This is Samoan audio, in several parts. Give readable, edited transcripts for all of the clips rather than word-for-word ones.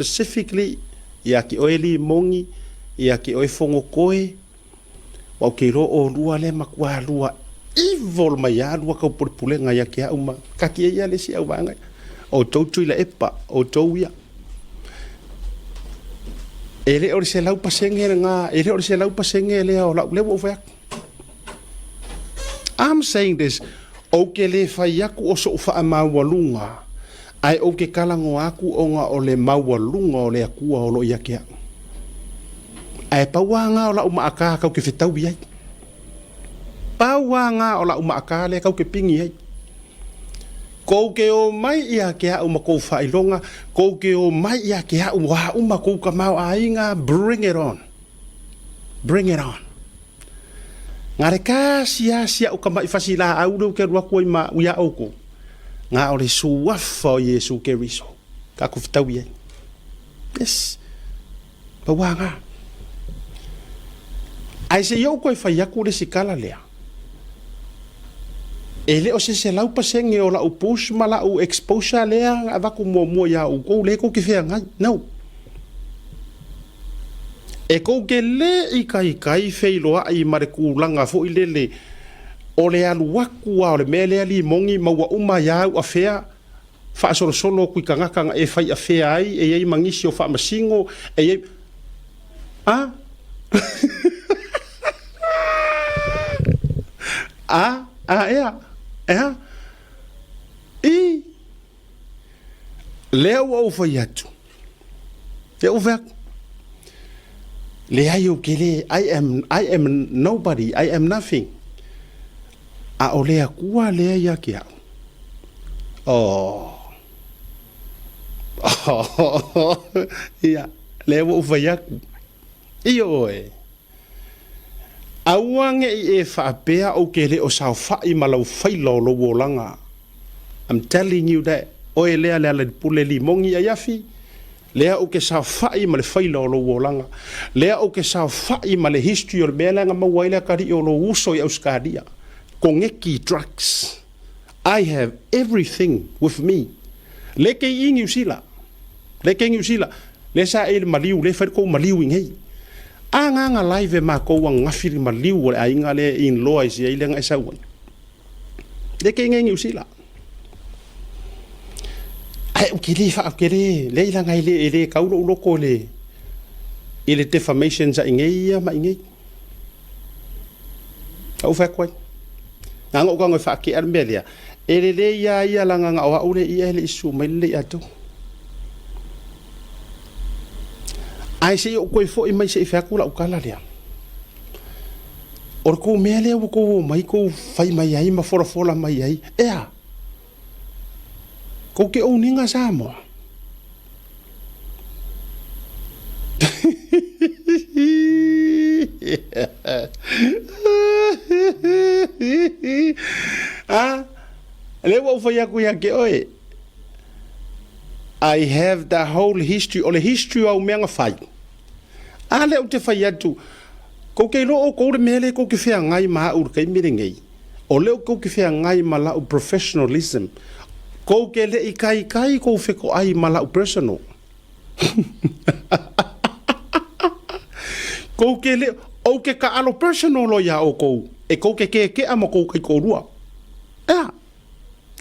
specifically ia te oe Limogi, ia te oe Fogotoe, aua ou te iloa oulua lea e matua lua evil mai lava lua taupulepulega ia te au ma taatia ia le isi auvaega ia. Outou Tuilaepa, outou ia. E le o le 100% lena, e le o le 100% lea o lau, lea ua ou fai atu. I'm saying this, ou te le fai atu o so'u faamaualuga, ae ou te talanoa atu ona o le maualuga o le Atua o lo o ia te a'u. Ae pau lava na o la'u maata tatou te fetaui ai. Pau lava na o la'u maata lea tatou te pigi ai. Kou te o mai ia te a'u ma kou faailoga, kou te o mai ia te a'u o a uma kou tamaoaiga, bring it on. Bring it on. Nga le kasi a si a'u tama'i fasi laau lea ou te alu atu ai ma a'u ia oukou, nga o le suafa o Iesu Keriso ka ku fetaui ai. Yes. Pau a nga. Ae se i ou toe fai atu le isi tala lea, e le o se 100% o la'u push ma la'u exposure lea na avatu muamua ia outou lea tou te feagai. No. E tou te le ikaika feiloai ma le tulaga foi lele o le alu atu lava o le mea lea limogi ma ua uma ai lava au afea faasolosolo atu i tagata na e fai afea ai e i ai ma nisi o faamasino e i ai a a a ea ea i Lea ua ou fai atu, lea ua fai atu, leai ou te le, I am, I am nobody, I am nothing. A o le Atua lea ia te au. Oh. Oh. Ia, lea ua ou fai atu. Ioe. Aua ne i e faapea ou te le o saofai ma lau faila o lou olaga. I'm telling you that, oe lea Lealailepule Limogi Aiafi, lea ou te saofai ma le faila o lou olaga. Lea ou te saofai ma le history o le mea lea na maua ai le atalii o lou uso i Ausetalia, koneki drugs. I have everything with me. Le ke i Niu Sila. Le ke Niu Sila. Le sa e le maliu, le fai le kou maliu i nei. A nga nga live e makou ananafi le maliu o le aiga lea e in-law ai sia i le nga e sau ai. Le ke i Niu Sila. Ae ou te le faa, ou te le, leai laga e le, e le tau lou loto i le, i le defamations a i nei ia ma i nei. Ou fai atu ai. Na ona ou tago e faatea le mea lea, e lelei lava ia leaga na o au le ia e le i susu mai le ia tou. Ae se i ou toe foi mai se i fai atu lau tala lea. O le tou mea lea ua tou omai tou fai mai ai ma folafola mai ai, e a? Kou te own-ina Samoa? A, lea ua ou fai atu ia te oe, I have the whole history, o le history o au mea na fai. A lea ou te fai atu, kou te iloa outou le mea lea kou te feagai ma au i le taimi lenei, o lea kou te feagai ma lau professionalism, kou te le i kaikai kou fetoai ma lau personal. Kou te le, ou te taalo personal loa iā outou, e kou te kekea ma kou kaitoalua. Ea,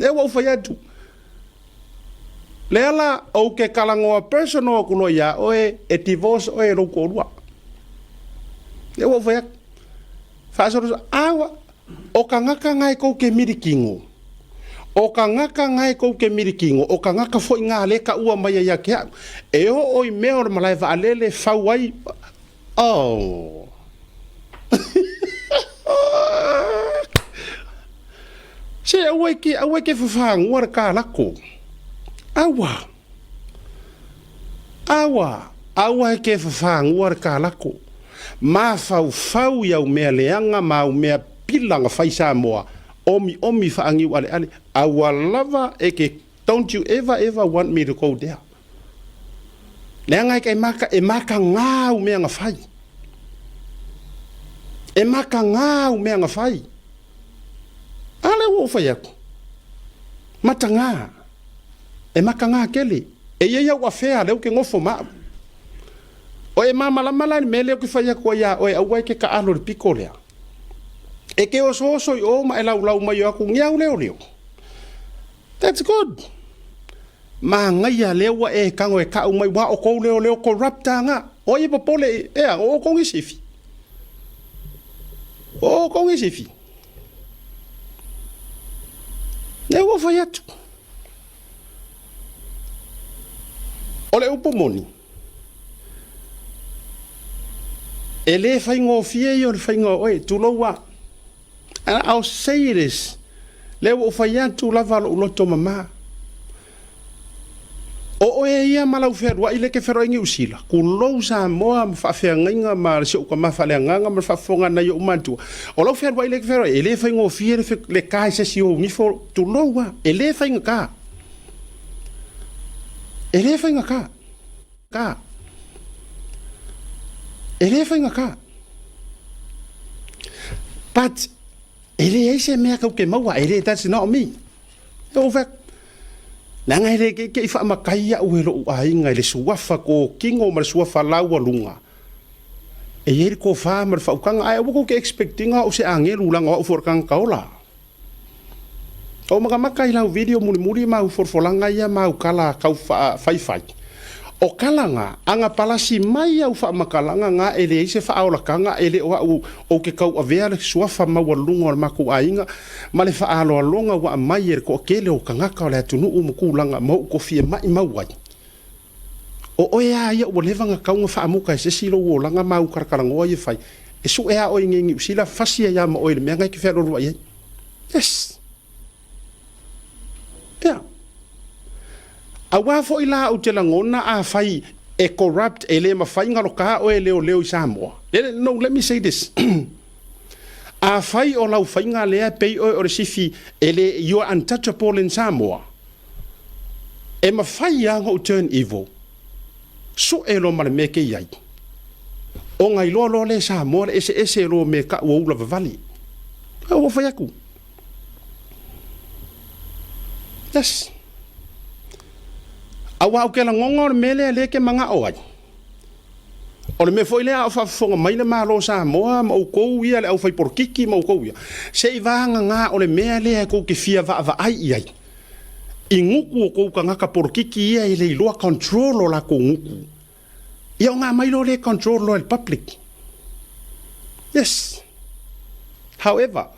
lea ua ou fai atu. Leala, ou ke talanoa personal aku loa iā oe, e divorce oe e lou toalua. Lea ua ou fai atu. Faasolo, a ua, o tagata na e tou te milikino, o tagata na e tou te milikino, o tagata foi na le taua mai ai ia te au. E oo i mea o le malae vaalele fau ai, oh. Se aua e ke, aua e ke whawhāngua le kālako. Aua. Aua. Aua e ke whawhāngua le kālako. Māwhauwhau i au mea leanga ma au mea pila na whai Samoa, omi omi whaangiu ale ale. Aua lava e ke, don't you ever ever want me to go there. Leaga e maka, e makagā au mea na fai. E makagā au mea na fai. A lea ua ou fai atu. Matagā. E makagā kele. E i ai au afea lea ou te nofo ma au. O e malamalama la i le mea lea ou te fai atu ai ia oe, aua e te taalo i le pito lea. E te osooso i o ma e laulau mai o atu ni au leoleo. That's good. Manaia lea ua e tago e tau mai, ua o tou leoleo corrupt a na. O ai e popole i, ea, o outou ni sifi. O outou ni sifi. Lea ua fai atu. O le upu moni, e le faigofie ia o le faiga o oe, tulou a. And I'll say this, lea ua ou fai atu lava lou loto mama. O oe ia ma lau fealuai lea e te fealuai i Niu Sila, tulou Samoa ma faafeagaiga ma si ou tama faaleagaga ma le faafofoga a nai ou matua. O lau fealuai lea e te fealuai, e le faigofie le ta i se isi ou nifo, tulou a, e le faigata. E le faigata. Ta. E le faigata. But, e leai se mea tou te maua, e le, that's not me. E ou fai atu, leaga e le keikei faamatai au e lou aiga i le suafa tokino ma le suafa laualuga, e i ai le tofa ma le faautaga, ae aua tou te expect ina au se agelu leaga o au foi o le tagata ola. Ou makamaka i lau video mulimuli ma au folafolaga ia ma au tala tau faifai. O tala na, ana palasi mai au faamatalaga na e leai se faaolataga e le o au ou te tauavea le suafa maualuluga o le matou aiga ma le faaaloaloga ua aumai e le toatele o tagata o le atunuu ma tulaga ma ou tofia maimau ai. O oe a ia ua leva na tau na faamuta e se isi lou olaga ma au talatalanoa ia fai, e sue a oe i nei Niu Sila fasi ai a ma oe i le mea na e te fealualuai ai. Yes. Yeah. Aua foi la ou te lagona afai e corrupt e le mafai na loka oe e leoleo i Samoa. No, let me say this. Afai o lau faiga lea e pei oe o le sifi e le, you are untouchable in Samoa. E mafai lava ona ou turn evil. Sue loa ma le mea ke i ai. Ona iloa loa lea e Samoa le eseese loa o mea tau o ula vavale. Ua ou fai atu. Yes. Aua ou te lagona o le mea lea lea e te manao ai. O le mea foi lea a o faafofoga mai le Malo o Samoa ma outou ia le aufaipolokiki ma outou ia, se i vagana o le mea lea tou te fia vaavaai i ai i gutu o tou tagata polokiki ia e le iloa control o latou gutu, ia ona aumai loa lea e control loa e le public. Yes. However,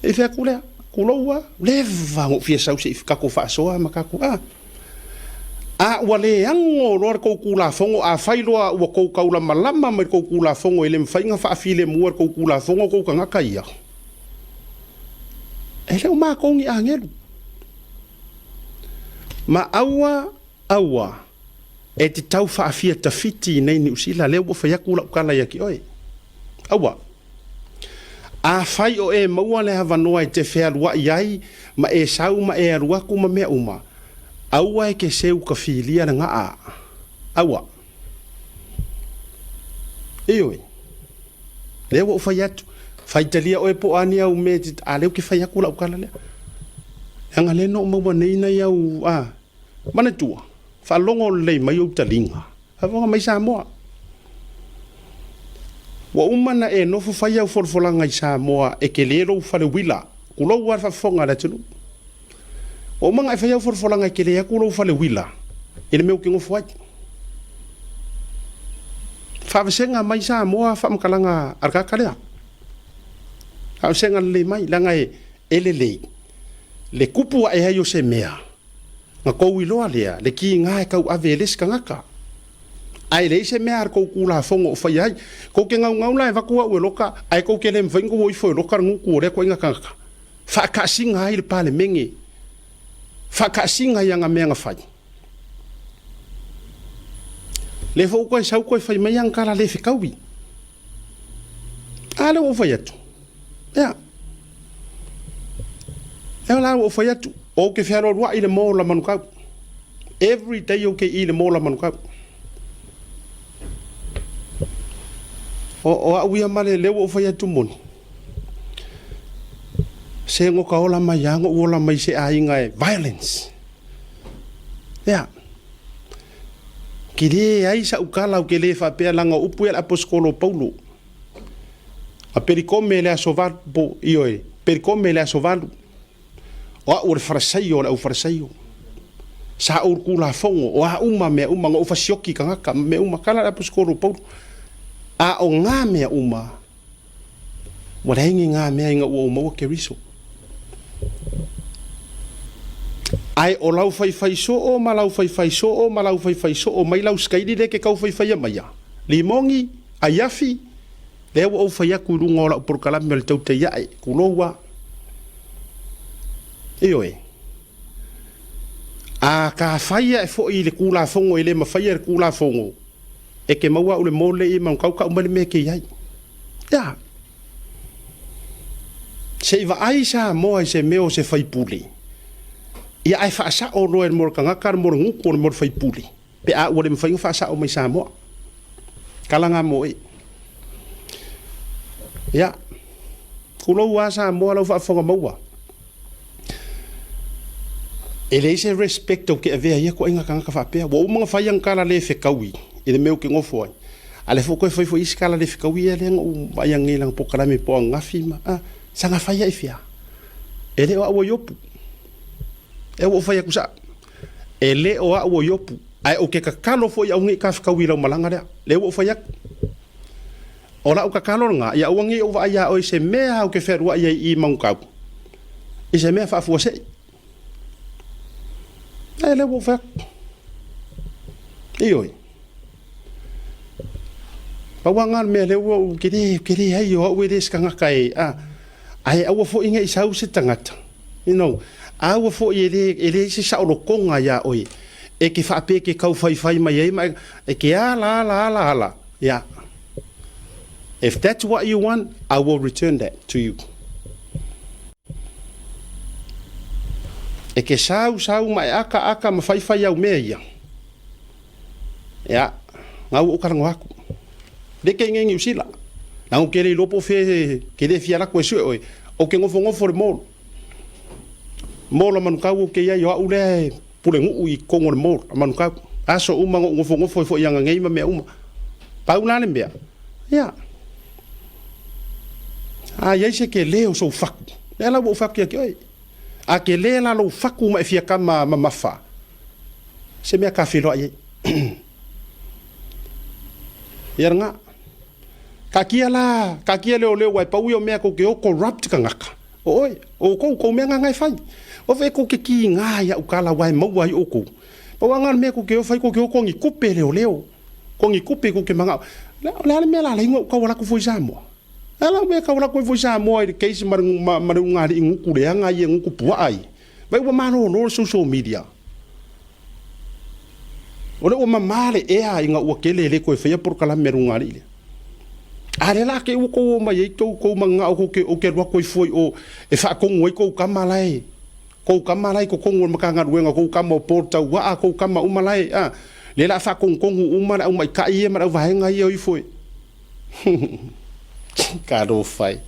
E fai atu lea, tulou a, leva ona ou fia sau se i tatou faasoa ma tatou, a. A ua le ago loa le tou Tulafono, afai loa ua tou taulamalama mai le tou Tulafono e le mafai ona faafilemua le tou Tulafono tou tagata ia, e le o matou ni agelu. Ma aua, aua e te tau faafia tafiti i nei Niu Sila, lea ua fai atu lau tala ia te oe. Aua. Afai o e maua le avanoa e te fealuai ai ma e sau ma e alu atu ma mea uma, aua e ke seu ka filia le gaa. Aua. Ioe. Lea ua ou fai atu, faitalia oe po o a ni au mea e te, a lea ou te fai atu lau tala lea. Leaga lea na ou maua nei nai au, a, manatua, faalogo lelei mai ou taliga. Faafofoga mai Samoa. Ua uma na e nofo fai au folafolaga i Samoa e tele lou fale uila, tulou lava le faafofoga a le atunuu. Ua uma na e fai au folafolaga e tele atu lou fale uila i le mea ou te nofo ai. Faavasega mai Samoa faamatalaga a le tagata lea. Faavasega lelei mai, leaga e lelei le tupu ae ai o se mea. Na tou iloa lea, le kiga e tauave e le isi tagata. Ae leai se mea a le tou Tulafono o faia ai. Tou te gaugau la e avatu au e loka, ae tou te le mafai ona tou o ifo e loka le gutu o lea ituaiga tagata. Faataasiga ai le Palemene. Faataasiga i ana mea na fai. Lea foi ua toe sau toe fai mai ana tala le fetaui. A lea ua ou fai atu. Ia. Ea la ua ou fai atu, ou te fealualuai i le mall a Manukau. Every day ou te i i le mall a Manukau. O, o au ia ma le, lea ua ou fai atu moni. Se no ka ola mai a, no ola mai se aiga e violence. Ia. Ke le ai sa'u tala ou te le faapea leaga o upu ia a le Aposetolo o Paulo. A Pelikome i le aso valu, po, ioe, Pelikome i le aso valu. O a'u o le Farasaio o le au Farasaio. Sa ou Tulafono, o a uma mea uma, na ou fasioki tagata ma mea uma. Tala le Aposetolo o Paulo. A o na mea uma, ua leai ni na mea ina ua ou maua Keriso. Ae o lau faifai soo ma lau faifai soo ma lau faifai soo mai lau sikaili lea e te tau faifaia maia, limoni, aiafi, Lea ua ou fai atu i luga o lau polokalame o le tautai ae, tulou a. Ioe. A ta fai ae foi i le Tulafono e le mafaia e le Tulafono, e te maua au le mole i Manukau tau mai le mea e te i ai. Ia. Se i vaai Samoa i se mea o se faipule, ia ae faasao loa e le mea o le tagata le mea o le gutu o le mea o le faipule. Pe a ua le mafai ona faasao mai Samoa. Tala na mo e. Ia. Tulou a Samoa lau faafofoga maua. E leai se respect ou te avea i ia ituaiga tagata faapea. Ua uma ona fai ana tala le fetaui i le mea ou te nofo ai. A lea foi ua toe fai foi isi tala le fetaui ia lea na ou vaai ane i lana polokalame po o ananafi ma, a, saga fai ai fea? E le o au o Iopu. Ea ua ou fai atu sao. E le o au o Iopu, ae ou te tatalo foi aua ne i tafetaui i lau malaga lea. Lea ua ou fai atu. O lau tatalo lena, ia aua ne i ou vaai iā oe i se mea ou te fealuai ai i Manukau, i se mea faafuasei. Ae lea ua ou fai atu. Ioe. Pau lava lena o le mea lea ua ou, ke le, ke leai o au e le se tagata e, a, ae aua foi ne i sau se tagata. You know, aua foi e le, e leai se saolotoga iā oe e te faapea e te tau faifai mai ai ma e te ala ala ala ala, yeah. If that's what you want, I will return that to you. E te sau sau ma e aka aka ma faifai au mea ia. Ia, ngau ou talanoa atu. Le ke inge Niu Sila. Leaga ou te le iloa po o fea ke le fia alu atu e sue oe. Ou te nofonofo i le mall. Mall a Manukau ou te i ai, o au lea e pulenuu i totonu o le mall a Manukau. Aso uma na ou nofonofo ai foi i Aganei ma mea uma. Pau la le mea, ia, a i ai se tele o sou fatu, lea la ua ou fai atu ia te oe. A tele la lou fatu ma e fia kama mamafa, se mea ka feiloai ai. Ia lena. Taatia la, taatia leoleo aua e pau ia o mea tou te o corrupt tagata. O oe, o outou, tou mea na e fai. O fea tou te kiga i au tala aua e maua ai outou. Pau lava lena o le mea tou te o fai, tou te o togi tupe leoleo. Togi tupe tou te manao. O le a le mea o le a ala ai ona ou tau alu atu fua i Samoa? O le a la le mea e tau alu atu ai fua i Samoa i le case ma le ulugalii gutu leaga ia, gutu puaa ia. Vai ua malolo le social media. O lea ua mama le ea ina ua tele e le toe faia polokalame a le ulugalii lea. A lea la te i ua tou omai ai tou tou manao tou te ou te alu atu ai fua i o e faatonu ai tou tama la e tou tama la e i totonu o le Matagaluega, tou tama o Paul Tauaa, tou tama uma la e a lea la a faatonutonu uma le aumaitai ia ma le auvaega ia o ifo e Talofa e.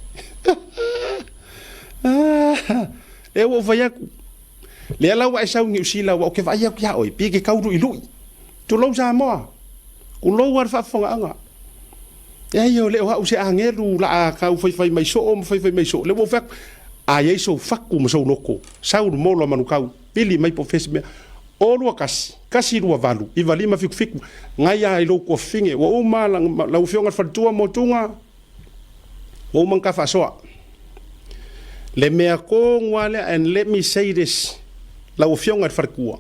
Lea ua ou fai atu, lea la ua e sau i Niu Sila aua ou te vaai atu ia oe, pei e te tau luilui. Tulou Samoa, tulou lava le faafofogaaga. Leai e le o au se agelu o le a tau faifai mai soo ma faifai mai soo. Lea ua ou fai atu, a i ai sou fatu ma sou loto, sau i le mall a Manukau, pili mai po o fea se mea. O 2 1 1 2 8 9 5 7 7, nai a i lou tuafafine. Ua uma lau Afioga i le Faletua Motuga, Ua uma ona ta faasoa. Le mea tonu lava lea, and let me say this, lau Afioga i le Faletua,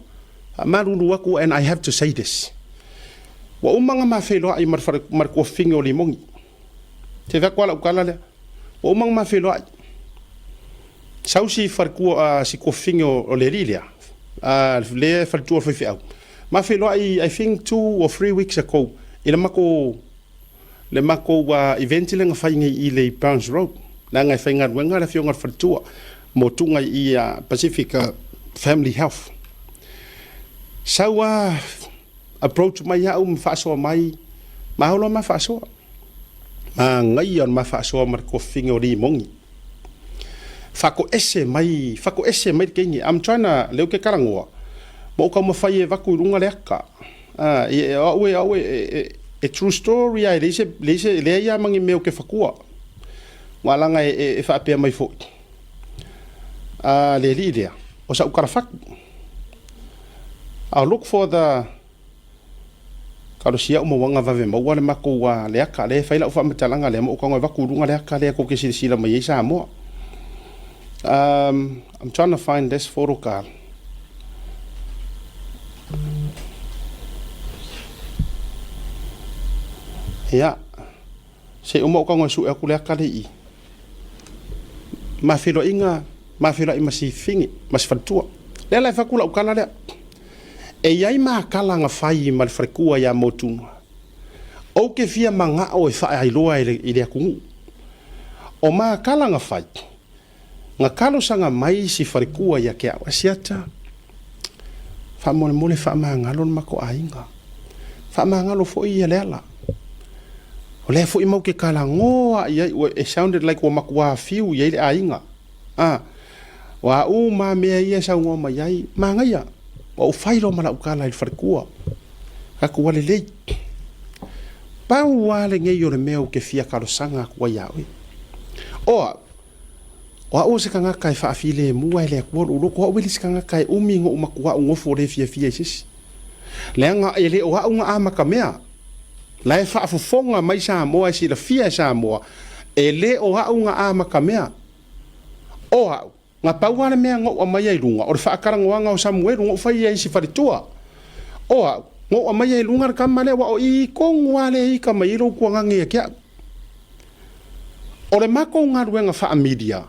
faamalulu atu and I have to say this. Ua uma ona ma feiloai ma le, ma le tuafafine o Limoni. Se fai atu lava lau tala lea. Ua uma ona ma feiloai. Sau si faletua, si tuafafine o le alii lea, lea e faletua o le faifeau. Ma feiloai, I think 2 or 3 weeks ago, i le matou le matou event lea na fai nei i le Burns Road, leaga e faigaluega le afioga i le faletua mo tuga i Pacific Family Health. Sau a approach mai au ma faasoa mai, mahalo ma faasoa. Manaia o le ma faasoa ma le tuafafine o Limoni. Faatoese mai, faatoese mai le teine. I'm trying to, lea ou te talanoa, Ma ou taumafai e avatu i luga le ata. A, o au e, o au e, e, e true story lava, e leai se, leai se, leai lava ma ni mea ou te fatua. Aua leaga e, e, e faapea mai foi, a, le alii lea, o sa'u talafatu. I'll look for the Talosia uma ua vave maua le matou le ata lea e fai lau faamatalaga lea ma ou tago e avatu i luga le ata lea tou te silasila mai ai Samoa. I'm trying to find this photo card. Ia, se i uma ou tago e sue atu le ata lea i i. Ma feiloaiga, ma feiloai ma si fine, ma si faletua. Lea la e fai atu lau tala lea. E i ai matala na fai ma le faletua ia Motuna. Ou te fia manao e faailoa i le atunuu. O matala na fai, na talosaga mai si faletua ia te au, Asiata, faamolemole faamagalo le matou aiga. Faamagalo foi ia Leala. O lea foi matou te talanoa i ai, it sounded like ua matua fiu i ai le aiga. A, o a uma lava mea ia e saunoa mai ai, manaia, ua ou fai loa ma lau tala i le faletua, atu ua lelei. Pau lava lenei o le mea ou te fia talosaga atu ai ia oe. O au, o au o se tagata e faafilemu e le Atua lou loto, o au e le se tagata e umi ona ou matuaʻu nofo le fiafia i se isi. Leaga e le o au na amatamea. La e faafofoga mai Samoa e silafia e Samoa, e le o au na amatamea. O au, na pau lava le mea na ou aumaia i luga, o le faatalanoaga o Samuelu na ou faia i si faletua. O au, na ou aumaia i luga le tama lea, aua o i tonu lava lea e ita mai ai lou tuagage ia te au. O le matou galuega faamilia,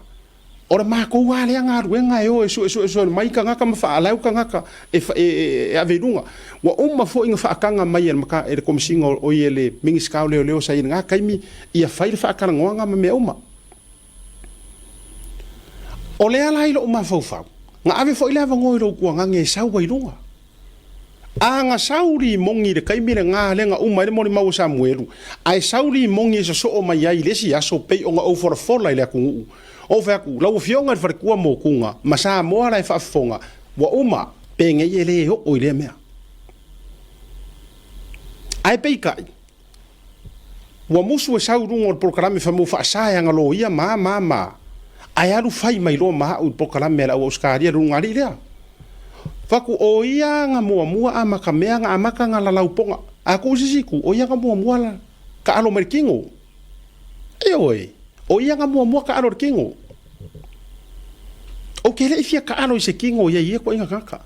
o le matou lava lea galuega e o e suesuesue mai tagata ma faalau tagata e, e, e ave i luga. Ua uma foi ona faataga mai e le, e le Komesina o i e le Minisita o Leoleo sa i ai i lena taimi, ia fai le faatalanoaga ma mea uma. O lea la i lou mafaufau, na ave foi le avanoa i lou tuagage e sau ai i luga. A na sau limoni i le taimi lena lea na uma ai le molimau a Samuelu, ae sau limoni e sosoo mai ai i le isi aso pei ona ou folafola i le atunuu. Ou fai atu, lau Afioga i le Faletua Motuga ma Samoa la e faafofoga, ua uma, penei e le oo i lea mea. Ae peitai, Ua musu e sau i luga o le polokalame fai mai ua faasa e ana loia ma a ma a ma a, ae alu fai mai loa ma au i le polokalame a le au Ausetalia i le ulugalii lea. Fai atu, o ia na muamua amata mea na amata na lalau poga. A tuu i se isi itu, o ia na muamua taalo mai le tino. Ioe, o ia na muamua taalo i le tino. Ou te le i fia taalo i se tino i ai ia ituaiga tagata.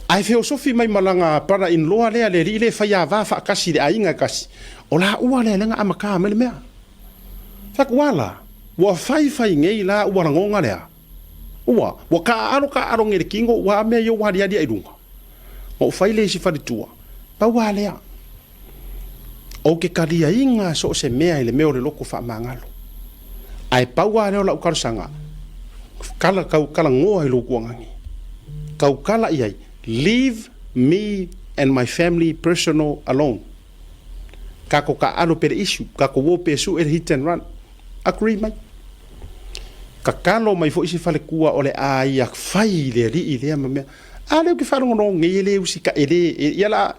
Ae feosofi mai ma lana brother in law lea, le alii lea e faiava faatasi i le aiga e tasi, o laua lea lea na amata mai le mea. Fai atu, ua la, ua faifai nei la ua lagona lea, ua, ua taaalo taaalo nei i le tino, ua a mea ia ua aliali ae i luga. Na ou fai lea i si faletua, pau a lea. Ou te taliaina so o se mea i le mea o le loto faamagalo. Ae pau lava lea o lau talosaga, kala, tau talanoa i lou tuagagi. Tautala i ai, leave me and my family personal alone. Tatou taaalo pea le issue, tatou o pea e sue le hit and run. Agree mai. Tatalo mai foi si faletua o le a ia fai i le alii lea ma mea. A lea ou te faalogologo nei e le usitae, e le, ia la,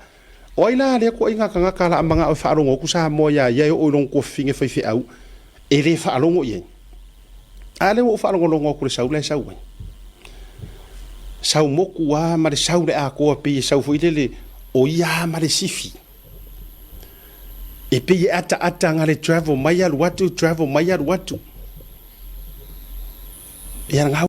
O ai la lea ituaiga tagata o le a manao e faalogo atu Samoa iā ia e oo i lona tuafafine faifeau e le faalogo i ai? A lea ua ou faalogologo atu i le sau la e sau ai. Sau motu lava ma le sau le atoa pei e sau foi lele o ia lava ma le sifi. E pei e ataata na le travel mai alu atu, travel mai alu atu. Ia na